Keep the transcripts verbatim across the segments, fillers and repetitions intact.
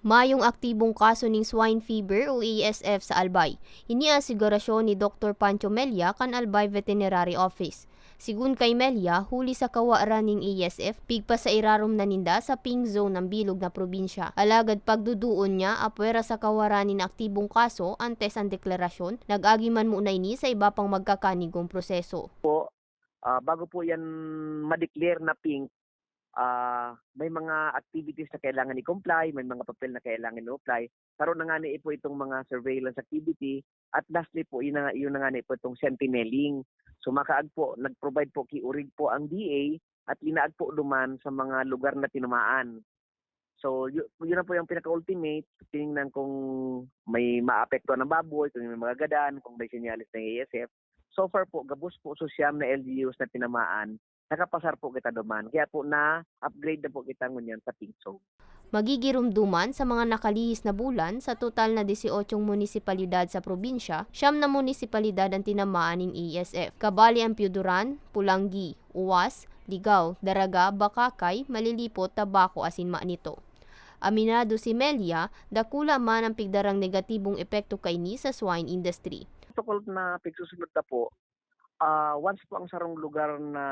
Mayong aktibong kaso ning swine fever o A S F sa Albay. Ini an asigurasyon ni Doktor Pancho Mella kan Albay Veterinary Office. Sigun kay Mella, huli sa kawaran nin A S F, pigpasairarom na ninda sa pink zone an bilog na probinsya. Alagad pagduduon niya, apwera sa kawaran nin aktibong kaso, antes an deklarasyon, nag-agi man muna ini sa iba pang magkakanigong proseso. Ah, bago po yan ma-declare na pink, ah, may mga activities na kailangan i-comply, may mga papel na kailangan i-apply. Saro na nga ni po itong mga surveillance activity, at lastly po, yun na, yun na nga ni po itong sentineling. So makaag po, nag-provide po, kiurig po ang D A at linaag po duman sa mga lugar na tinamaan. So, yu- yun na po yung pinaka-ultimate. Tinignan kung may maapektuhan ng baboy, kung may magagadan, kung may senyales ng A S F. So far po, gabos po so siyam na L G Us na tinamaan, nakapasar po kita duman. Kaya po na-upgrade na po kita ngunyan sa pink zone. Magigiromdoman sa mga nakalihis na bulan, sa total na dieciocho munisipalidad sa probinsya, siyam na munisipalidad ang tinamaan nin A S F. Kabali ang Pioduran, Pulanggi, Uwas, Ligao, Daraga, Bacacay, Malilipot, Tabaco asin Manito. Aminado si Melia, dakula man ang pigdarang negatibong epekto kaini sa swine industry. Protocol na pigsusunod na po, ah, once po ang sarong lugar na,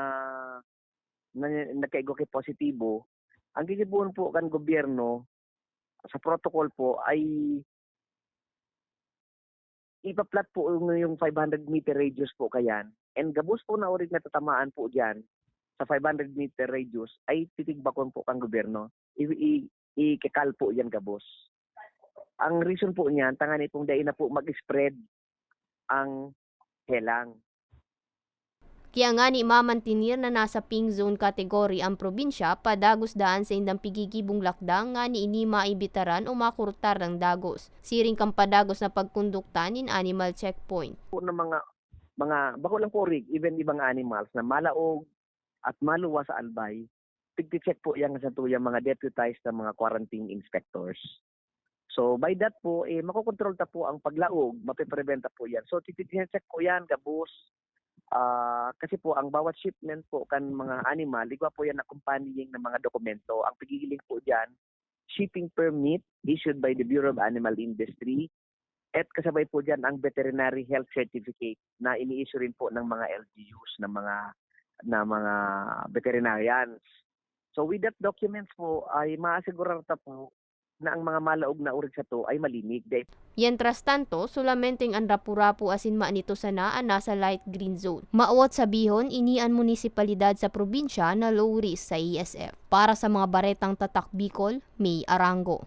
na nagkaigwa ki positibo, ang gigibohon po kan gobyerno sa protocol po ay ipa-plot po yung, yung five hundred meter radius po kayan. And gabos po na orig natatamaan po diyan sa five hundred meter radius ay titigbakon po kang gobyerno. I, i, ikakal po yan gabos. Ang reason po niyan, tangani pong dai na po mag-spread ang helang. Kaya ngani mamantinir na nasa pink zone category ang probinsya, padagos daan sa indang pigigibong lakdang ngani ini maibitaran o makurtar ng dagos, siring kan padagos na pagkondukta nin animal checkpoint. Po ng mga, mga, bako lang po rig, even ibang animals na malaog at maluwas sa albay, pigche-check po yan sa tuyang mga deputized na mga quarantine inspectors. So, by that po, eh, makokontrol ta po ang paglaog, mapiprevent ta po yan. So, titicheck po yan, gabos. Ah, kasi po, ang bawat shipment po kan mga animal, igwa po yan accompanying na mga dokumento. Ang pigiling po dyan, shipping permit issued by the Bureau of Animal Industry, at kasabay po dyan ang veterinary health certificate na ini-issue rin po ng mga L G Us, ng mga, na mga veterinarians. So with that documents po ay maasigurar ta po na ang mga malaog na urig sato ay malinig. Dahil Mientras tanto, solamenteng an Rapu-Rapu asin Manito sana an nasa light green zone. Mawot sabihon, ini an munisipalidad sa probinsya na low risk sa A S F. Para sa mga baretang Tatak Bicol, May Arango.